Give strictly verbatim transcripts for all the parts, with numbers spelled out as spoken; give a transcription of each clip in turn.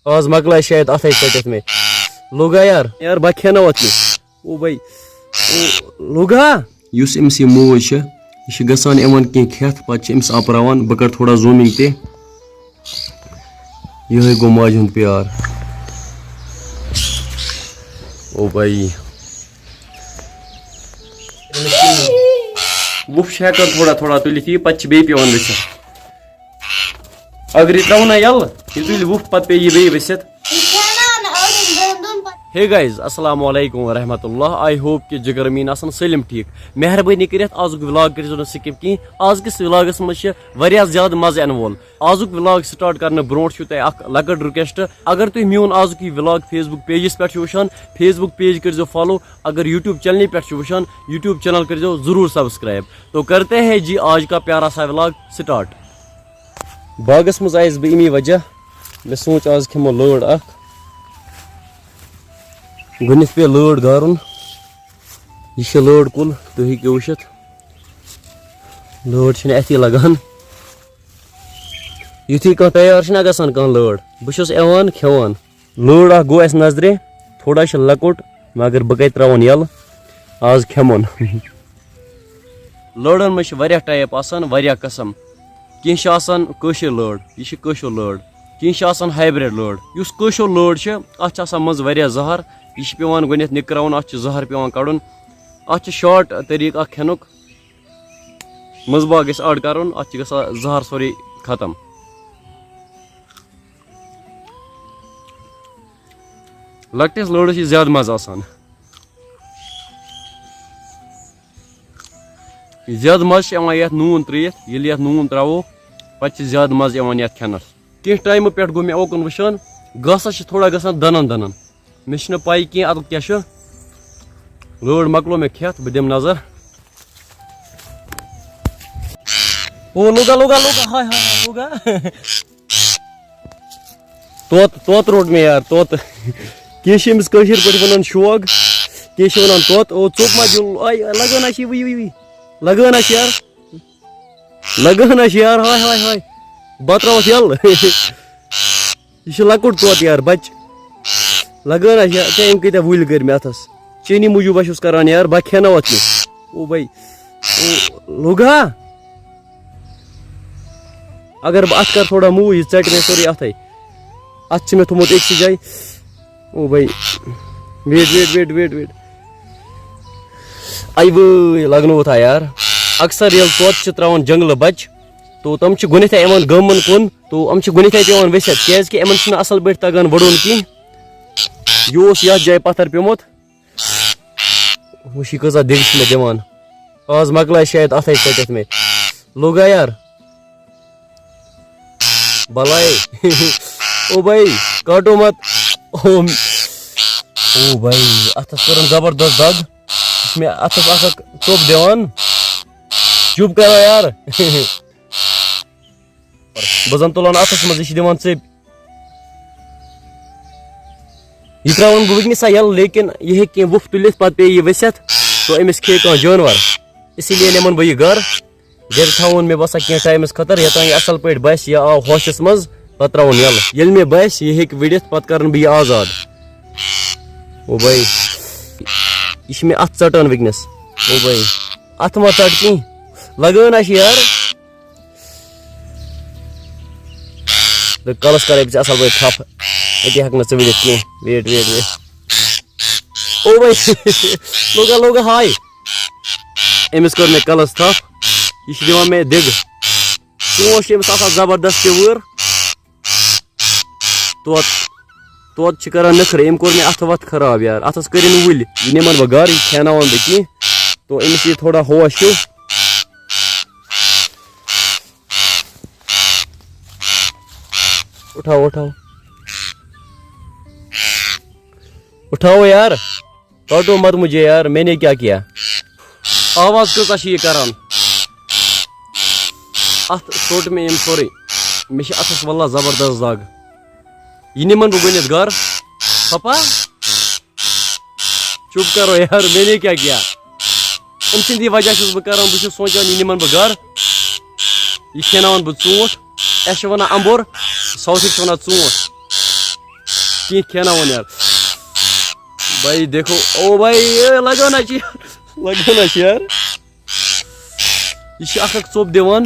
آز مۄکلایہِ شاید اَتھَے ژٔٹِتھ مےٚ۔ لوٚگا یار؟ یار، بہٕ کھٮ۪نہٕ اَتھ کینٛہہ۔ او بھائی، او، لوٚگا؟ یُس أمِس یہِ موج چھےٚ، یہِ چھِ گژھان یِوان کینٛہہ کھٮ۪تھ، پَتہٕ چھِ أمِس اَپراوان۔ بہٕ کَرٕ تھوڑا zooming تہِ۔ یِہوٚے گوٚو ماجہِ ہُنٛد پیار۔ او بھائی۔ وُپھ چھِ ہٮ۪کان تھوڑا تھوڑا تُلِتھ یہِ، پَتہٕ چھِ بیٚیہِ پٮ۪وان ؤسِتھ۔ اگر یہِ ترٛاوو نا یَلہٕ، یہِ تُلہِ وُپھ، پَتہٕ پیٚیہِ یہِ بیٚیہِ ؤسِتھ۔ Hey guys، السلام علیکم ورحمۃ اللہ۔ I hope کہ جگر میٖن آسن سٲلِم ٹھیٖک۔ مہربٲنی کٔرِتھ آزُک vlog کٔرۍزیو نہٕ skip کینٛہہ۔ آزکِس vlogس منٛز چھِ واریاہ زیادٕ مَزٕ یِنہٕ وول۔ آزُک vlog start کرنہٕ برونٛٹھ چھُو تۄہہِ اکھ لۄکٕٹ request۔ اگر تُہۍ میون آزُک یہِ vlog Facebook pageس پٮ۪ٹھ چھِو وٕچھان، Facebook page کٔرۍزیو follow۔ اگر YouTube channelہِ پٮ۪ٹھ چھِو وٕچھان، YouTube channel کٔرۍزیو ضروٗر subscribe۔ تو کرتے ہیں جی آج کا پیارا سا vlog start۔ باغس منٛز آیس بہٕ امی وجہ، مےٚ سوٗنٛچ آز کھٮ۪مو لٲر اکھ۔ گۄڈٕنٮ۪تھ پیٚیہِ لٲر گارُن۔ یہِ چھِ لٲر کُل، تُہۍ ہیٚکِو وٕچھِتھ۔ لٲر چھِنہٕ اَتھی لگان۔ یُتھُے کانٛہہ تیار چھِنہ گژھان کانٛہہ لٲر، بہٕ چھُس یِوان کھٮ۪وان۔ لٲر اکھ گوٚو اَسہِ نظرِ، تھوڑا چھِ لۄکُٹ، مگر بہٕ کَتہِ ترٛاوَن یَلہٕ، آز کھٮ۪مون۔ لٲرَن منٛز چھِ واریاہ type آسان، واریاہ قٕسم۔ کینٛہہ چھِ آسان کٲشِر لٲر، یہِ چھِ کٲشُر لٲر۔ کینٛہہ چھِ آسان hybrid لٲر۔ یُس کٲشُر لٲر چھِ، اَتھ چھِ آسان منٛزٕ واریاہ زَہر۔ یہِ چھِ پٮ۪وان گۄڈٕنٮ۪تھ نِکراوُن، اَتھ چھِ زَہر پٮ۪وان کَڑُن۔ اَتھ چھِ short طریٖقہٕ اَکھ کھٮ۪نُک۔ منٛزٕ باگ گژھِ add کَرُن، اَتھ چھِ گژھان زَہر سورُے ختم۔ لۄکٹِس لٲرَس چھِ زیادٕ مَزٕ آسان۔ زیادٕ مَزٕ چھِ یِوان یَتھ نوٗن ترٛٲیِتھ۔ ییٚلہِ یَتھ نوٗن ترٛاوو، پَتہٕ چھِ زیادٕ مَزٕ یِوان یَتھ کھٮ۪نَس۔ کینٛہہ ٹایمہٕ پٮ۪ٹھ گوٚو مےٚ اوکُن وٕچھان، گاسَس چھِ تھوڑا گژھان دَنَن دَنَن۔ مےٚ چھِنہٕ پَے کینٛہہ اَتُک کیٛاہ چھُ۔ لٲر مۄکلو مےٚ کھٮ۪تھ، بہٕ دِمہٕ نظر۔ او لوگا، لوگا، لوگا، ہاے، ہاے، ہاے، لوگا۔ طوطہٕ، طوطہٕ روٚٹ مےٚ یار، طوطہٕ۔ کینٛہہ چھِ أمِس کٲشِر پٲٹھۍ وَنان شوگ، کینٛہہ چھِ وَنان طوطہٕ۔ او ژوٚپ ما دیُن؟ آے، لگٲن ہا چھِ، وٕے، وٕے، وٕے۔ لگٲن ہا چھِ یار۔ لگٲن ہا چھِ یار، ہاے، ہاے، ہاے۔ بہٕ ترٛاوَتھ یَلہٕ۔ یہِ چھُ لۄکُٹ طوطہٕ یار، بَچہٕ۔ لگٲن ہا چھِ یار، ژےٚ أمۍ کۭتیٛاہ وُلۍ کٔرۍ مےٚ اَتھَس۔ چٲنی موٗجوٗب ہا چھُس کران یار، بہٕ کھٮ۪نہٕ اَتھ کینٛہہ۔ او بھاے۔ او، لوٚگ ہا؟ اگر بہٕ اَتھ کَرٕ تھوڑا موٗ، یہِ ژَٹہِ مےٚ سورُے اَتھَے۔ اَتھ چھِ مےٚ تھوٚمُت أکسٕے جایہِ۔ او بھائی، wait، wait، wait، wait، wait۔ اَے وٲے، لَگنووُتھ ہا یار۔ اکثر ییٚلہِ طوطہٕ چھِ ترٛاوان جنٛگلہٕ بَچہٕ، تو تِم چھِ گۄڈٕنٮ۪تھٕے یِوان گامَن کُن، تو یِم چھِ گۄڈٕنٮ۪تھٕے پٮ۪وان ؤسِتھ، کیٛازِکہِ یِمَن چھُنہٕ اَصٕل پٲٹھۍ تَگان وَڑُن کینٛہہ۔ یہِ اوس یَتھ جایہِ پَتھَر پیوٚمُت۔ وٕچھ، یہِ کۭژاہ دِگ چھِ مےٚ دِوان۔ آز مۄکلایہِ شاید اَتھَے ژٔٹِتھ مےٚ۔ لوٚگا یار؟ بَلایے۔ او بھائی، کاٹو مت۔ او، او بھائی، اَتھَس کٔرٕن زبردست دَگ۔ یہِ چھِ مےٚ اَتھَس اَکھ اَکھ ژوٚپ دِوان۔ چُپ کَرو یار۔ بہٕ زَن تُلان اَتھَس منٛز، یہِ چھِ دِوان ژٔپۍ۔ یہِ ترٛاوَن بہٕ وٕنکیٚنَس یَلہٕ، لیکِن یہِ ہیٚکہِ کینٛہہ وُپھ تُلِتھ، پَتہٕ پیٚیہِ یہِ ؤسِتھ، تو أمِس کھیٚیہِ کانٛہہ جانوَر۔ اسی لیے نِمَن بہٕ یہِ گَرٕ۔ گَرِ تھاوُن، مےٚ باسان، کینٛہہ ٹایمَس خٲطرٕ، یوٚتام یہِ اَصٕل پٲٹھۍ باسہِ یا آو ہوشَس منٛز، پَتہٕ ترٛاوُن یَلہٕ۔ ییٚلہِ مےٚ باسہِ، یہِ ہیٚکہِ وٕڑِتھ، پَتہٕ کَرَن بہٕ یہِ آزاد۔ او بھائی، یہِ چھِ مےٚ اَتھٕ ژَٹان وٕنکیٚنَس۔ او بھائی، اَتھٕ ما ژَٹ کینٛہہ؟ لَگٲن ہا چھِ یار۔ تہٕ کَلَس کَرَے بہٕ ژےٚ اَصٕل پٲٹھۍ تھَپھ۔ أتی ہٮ۪کہٕ نہٕ ژٕ ؤنِتھ کینٛہہ۔ Wait، wait، wait۔ او بھائی، لوگا، لوگا، ہاے۔ أمِس کٔر مےٚ کَلَس تھَپھ۔ یہِ چھِ دِوان مےٚ دِگ۔ ژوٗنٛٹھ چھِ أمِس آسان زبردست پیوٚر۔ طوطہٕ، طوطہٕ چھِ کَران نٔخرٕ۔ أمۍ کوٚر مےٚ اَتھٕ وَتھٕ خراب یار۔ اَتھَس کٔرِن وُلۍ۔ یہِ نِمَن بہٕ گَرٕ، یہِ کھیٛاناوَن بہٕ کینٛہہ۔ تو أمِس یی تھوڑا ہوش ہیوٗ۔ اٹھاو، اٹھاو۔ اٹھاو یار۔ کاٹو مت مجھے یار، میں نے کیا کیا؟ آواز کۭژاہ چھِ یہِ کران؟ اتھ ژوٚٹ مےٚ أمۍ سورُے۔ مےٚ چھِ اتھس واللہ زبردست دگ۔ یہِ نِمن بہٕ گۄڈٕنٮ۪تھ گرٕ۔ پاپا؟ چُپ کرو یار، میں نے کیا کیا؟ أمۍ سٕنٛدی وجہ چھُس بہٕ کران، بہٕ چھُس سونٛچان، یہِ نِمن بہٕ گرٕ، یہِ کھیٛاناوَن بہٕ ژوٗنٛٹھ۔ اَسہِ چھِ وَنان اَمبُر، ساوتھٕکۍ چھِ وَنان ژوٗنٛٹھ۔ کینٛہہ کھیٛاناوُن یار۔ بھائی دیکھو، او بھائی، اے لگاو نا چی، لگاو نا چی یار۔ یہِ چھِ اکھ اکھ ژوٚپ دِوان۔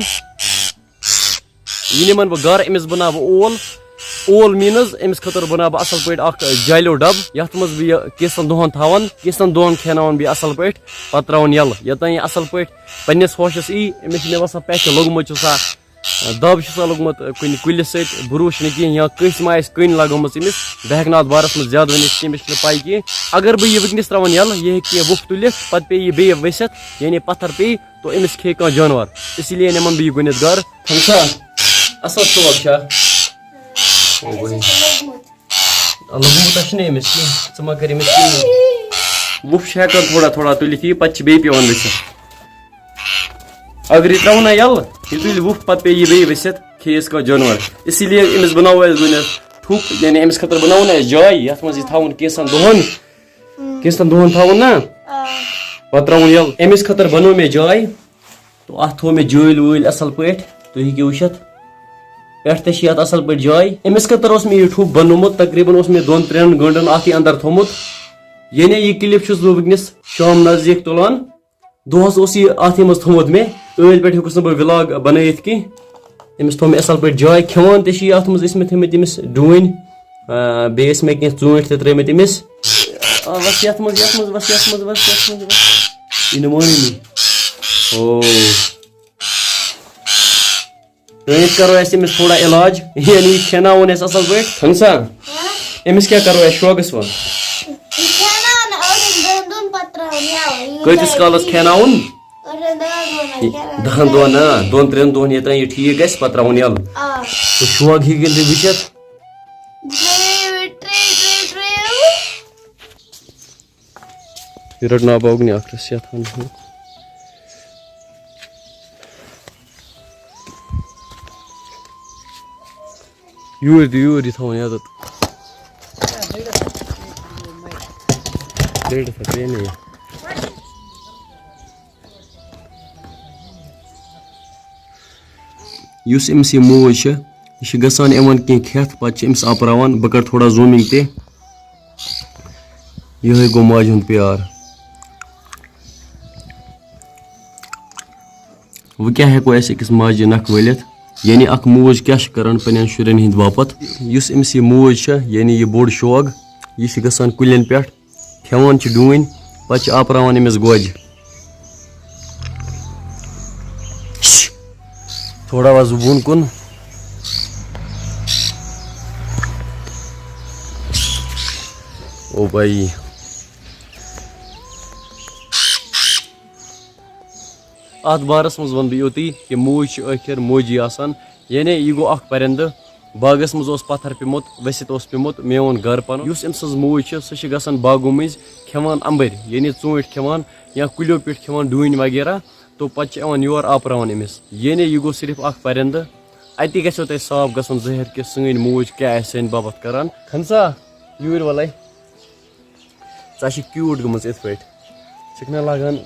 یہِ نِمن بہٕ گرٕ، أمِس بناو بہٕ اول۔ اول means أمِس خٲطرٕ بناو بہٕ اصل پٲٹھۍ اکھ جالیو ڈبہٕ، یتھ منٛز بہٕ یہِ کینٛژن دۄہن تھاون، کینٛژن دۄہن کھیٛاناون بہٕ یہِ اصل پٲٹھۍ، پتہٕ ترٛاوُن یَلہٕ۔ یوٚتام یہِ اصل پٲٹھۍ پننِس ہوشس یی، أمِس چھِ مےٚ باسان پٮ۪ٹھٕ لوٚگمُت چھُ سا دب چھُ سا لوٚگمُت کُنہِ کُلِس سۭتۍ، بروسہٕ چھُنہٕ کینٛہہ، یا کٲنٛسہِ ما آسہِ کٔنۍ لگٲومٕژ أمِس۔ بہٕ ہٮ۪کہٕ نہٕ اتھ بارس منٛز زیادٕ ؤنِتھ کینٛہہ، مےٚ چھُنہٕ پَے کینٛہہ۔ اگر بہٕ یہِ وٕنکیٚنس ترٛاوَن یَلہٕ، یہِ ہیٚکہِ کینٛہہ وُپھ تُلِتھ، پتہٕ پیٚیہِ یہِ بیٚیہِ ؤسِتھ، یعنی پتھر پیٚیہِ، تو أمِس کھیٚیہِ کانٛہہ جانور۔ اسی لیے نِمَن بہٕ یہِ گۄڈٕنٮ۪تھ گرٕ۔ اہن سا، اصل شوق چھا؟ او بھائی۔ لوٚگمُت ہا چھُنہٕ أمِس کینٛہہ، ژٕ ما کر أمِس کِہیٖنۍ۔ وُپھ چھِ ہٮ۪کان تھوڑا تھوڑا تُلِتھ یہِ، پتہٕ چھِ بیٚیہِ پٮ۪وان ؤسِتھ۔ اگر یہِ ترٛاوو نا یَلہٕ، یہِ تُلہِ وُپھ، پتہٕ پیٚیہِ یہِ بیٚیہِ ؤسِتھ، کھیٚیہِ أسۍ کانٛہہ جانور۔ اسی لیے أمِس بناوو أسۍ گۄڈٕنٮ۪تھ ٹھُک، یعنی أمِس خٲطرٕ بناوو نا أسۍ جاے، یَتھ منٛز یہِ تھاوُن کینٛژھن دۄہن۔ کینٛژھن دۄہن تھاوُن نا، پتہٕ ترٛاوُن یَلہٕ۔ أمِس خٲطرٕ بنوو مےٚ جاے، تو اَتھ تھوٚو مےٚ جٲلۍ وٲلۍ اَصٕل پٲٹھۍ، تُہۍ ہیٚکِو وٕچھِتھ۔ پٮ۪ٹھ تہِ چھِ یَتھ اَصٕل پٲٹھۍ جاے۔ أمِس خٲطرٕ اوس مےٚ یہِ ٹھُک بنومُت، تقریٖباً اوس مےٚ دۄن ترٛٮ۪ن گٲنٛٹن اَتھ یہِ اندر تھوٚمُت۔ یعنی یہِ clip چھُس بہٕ وٕنکیٚنَس شام نزدیٖک تُلان۔ دۄہَس اوس یہِ اَتھ منٛز تھوٚمُت مےٚ، ٲدۍ پٮ۪ٹھ ہیوٚکُس نہٕ بہٕ vlog بنٲیِتھ کینٛہہ۔ أمِس تھوٚو مےٚ اَصٕل پٲٹھۍ جاے، کھٮ۪وان تہِ چھِ یہِ اَتھ منٛز، ٲسۍ مےٚ تھٲومٕتۍ أمِس ڈوٗنۍ، آ، بیٚیہِ ٲسۍ مےٚ کینٛہہ ژوٗنٛٹھۍ تہِ ترٛٲومٕتۍ أمِس۔ آ، وَس یَتھ منٛز، یَتھ منٛز، وَس یَتھ منٛز، وَس یَتھ منٛز، وَس۔ یہِ نہٕ مانٲنی۔ او۔ أسۍ کرو أسۍ أمِس تھوڑا علاج، یعنی یہِ کھٮ۪ناوون أسۍ اَصٕل پٲٹھۍ۔ اہن سا؟ أمِس کیٛاہ کرو أسۍ شوقَس وَن؟ یہِ کھٮ۪ناوان أڑٮ۪ن دۄن دۄہَن پَتہٕ ترٛاوان یَلہٕ۔ یہِ کۭتِس کالَس کھٮ۪ناوُن؟ أڑٮ۪ن دۄن دۄہَن کھٮ۪ناوان۔ دَہَن دۄہَن نا، دۄن ترٛٮ۪ن دۄہَن یوٚتام یہِ ٹھیٖک گژھِ، پَتہٕ ترٛاوُن یَلہٕ۔ آ۔ تہٕ شوق ہیٚکہِ تُہۍ وٕچھِتھ۔ ٹرٛے، ٹرٛے، ٹرٛے، ٹرٛے۔ یہِ رَٹناو بہٕ اُگنہِ اَکھ رَژھ یَتھ ہَن ہُنٛد۔ یوٗرۍ دِ، یوٗرۍ دِ تھاوُن یَتَتھ۔ ڈیڈ تھا ترٛےٚ نہٕ یہِ۔ یُس أمِس یہِ موج چھِ، یہِ چھِ گژھان یِوان کینٛہہ کھٮ۪تھ، پَتہٕ چھِ أمِس آپراوان۔ بہٕ کَرٕ تھوڑا zooming تہِ۔ یِہوٚے گوٚو ماجہِ ہُنٛد پیار۔ وۄنۍ کیٛاہ ہٮ۪کو أسۍ أکِس ماجہِ نَکھٕ ؤلِتھ؟ یعنی اَکھ موج کیٛاہ چھِ کَران پنٛنٮ۪ن شُرٮ۪ن ہِنٛدِ باپَتھ؟ یُس أمِس یہِ موج چھےٚ، یعنی یہِ بوٚڑ شوگ، یہِ چھِ گژھان کُلٮ۪ن پٮ۪ٹھ، کھٮ۪وان چھِ ڈوٗنۍ، پَتہٕ چھِ آپراوان أمِس گۄجہِ۔ تھوڑا وَس بہٕ بۄن کُن۔ او بھائی۔ اَتھ بارَس منٛز وَنہٕ بہٕ یُتُے کہِ موج چھِ ٲخِر موجی آسان۔ یعنی یہِ گوٚو اَکھ پرندٕ۔ باغَس منٛز اوس پَتھر پیوٚمُت، ؤسِتھ اوس پیوٚمُت، مےٚ اوٚن گَرٕ پَنُن۔ یُس أمۍ سٕنٛز موج چھِ، سۄ چھِ گژھان باغو مٔنٛزۍ کھٮ۪وان اَمبٕرۍ، یعنی ژوٗنٛٹھۍ کھٮ۪وان یا کُلیو پٮ۪ٹھ کھٮ۪وان ڈوٗنۍ وغیرہ۔ تو پَتہٕ چھِ یِوان یور آپراوان أمِس۔ یعنی یہِ گوٚو صرف اَکھ پرندٕ۔ اَتی گژھیو تۄہہِ صاف گژھُن ظٲہِر کہِ سٲنۍ موج کیٛاہ آسہِ سانہِ باپَتھ کَران۔ کھنسا، یوٗرۍ وَلَے۔ ژٕ چھِ cute گٔمٕژ یِتھ پٲٹھۍ۔ چھِکھ نہ لاگان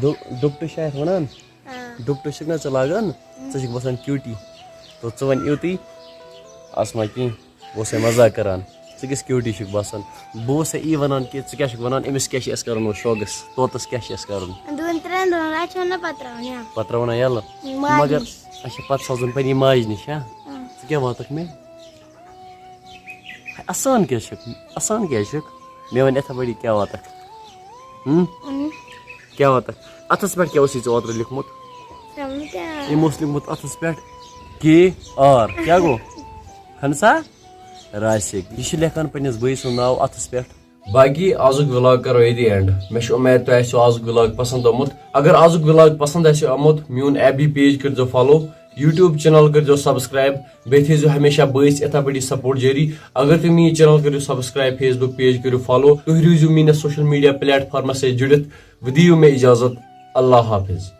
دُ-، دُپٹہٕ چھِ اَتھ وَنان؟ آ۔ دُپٹہٕ چھِکھ نہ ژٕ لاگان؟ ژٕ چھِکھ باسان cutie۔ تو ژٕ وَن یُتُے، آسہٕ ما کینٛہہ، بہٕ اوسَے مزاق کَران۔ ژٕ کِژھ cutie چھِکھ باسان؟ بہٕ اوسَے یی وَنان کہِ ژٕ کیٛاہ چھِکھ وَنان، أمِس کیٛاہ چھِ اَسہِ کَرُن وۄنۍ شوگَس، طوطَس کیٛاہ چھِ اَسہِ کَرُن؟ دۄن ترٛٮ۪ن دۄہَن رَچھو نہ پَتہٕ ترٛاوُن، یا۔ پَتہٕ ترٛاوو نہ یَلہٕ۔ ماجہِ مگر نِش۔ اچھا، پَتہٕ سوزُن پنٛنہِ ماجہِ نِش، ہا؟ آ۔ ژٕ کیٛاہ واتَکھ مےٚ؟ آسان کیٛاہ چھُکھ؟ آسان کیٛاہ چھُکھ؟ مےٚ وَن یِتھَے پٲٹھۍ، کیٛاہ واتَکھ؟ ہُم؟ اۭں۔ کیٛاہ واتَکھ؟ اَتھَس پٮ۪ٹھ کیٛاہ اوسُے ژےٚ اوترٕ لیوٚکھمُت؟ سَمجھ کیٛاہ؟ أمۍ اوس لیوٚکھمُت اَتھَس پٮ۪ٹھ K R۔ کیٛاہ گوٚو؟ اہن سا؟ راسِک۔ یہِ چھُ لیکھان پنٛنِس بٲے سُنٛد ناو اَتھَس پٮ۪ٹھ۔ باقی آزُک vlog کَرو ییٚتی end۔ مےٚ چھِ اُمید تۄہہِ آسیو آزُک vlog پَسنٛد آمُت۔ اگر آزُک vlog پَسنٛد آسیو آمُت، میون F B page کٔرۍزیو follow، YouTube channel کٔرۍزیو subscribe۔ بیٚیہِ تھٲیزیو ہمیشہ بٲیِس یِتھَے پٲٹھۍ یہِ support جٲری۔ اگر تُہۍ میٛٲنۍ یہِ channel کٔرِو subscribe، Facebook page کٔرِو follow، تُہۍ روٗزِو میٛٲنِس social media platformس سۭتۍ جُڑِتھ۔ وۄنۍ دِیِو مےٚ اِجازت۔ اللہ حافظ۔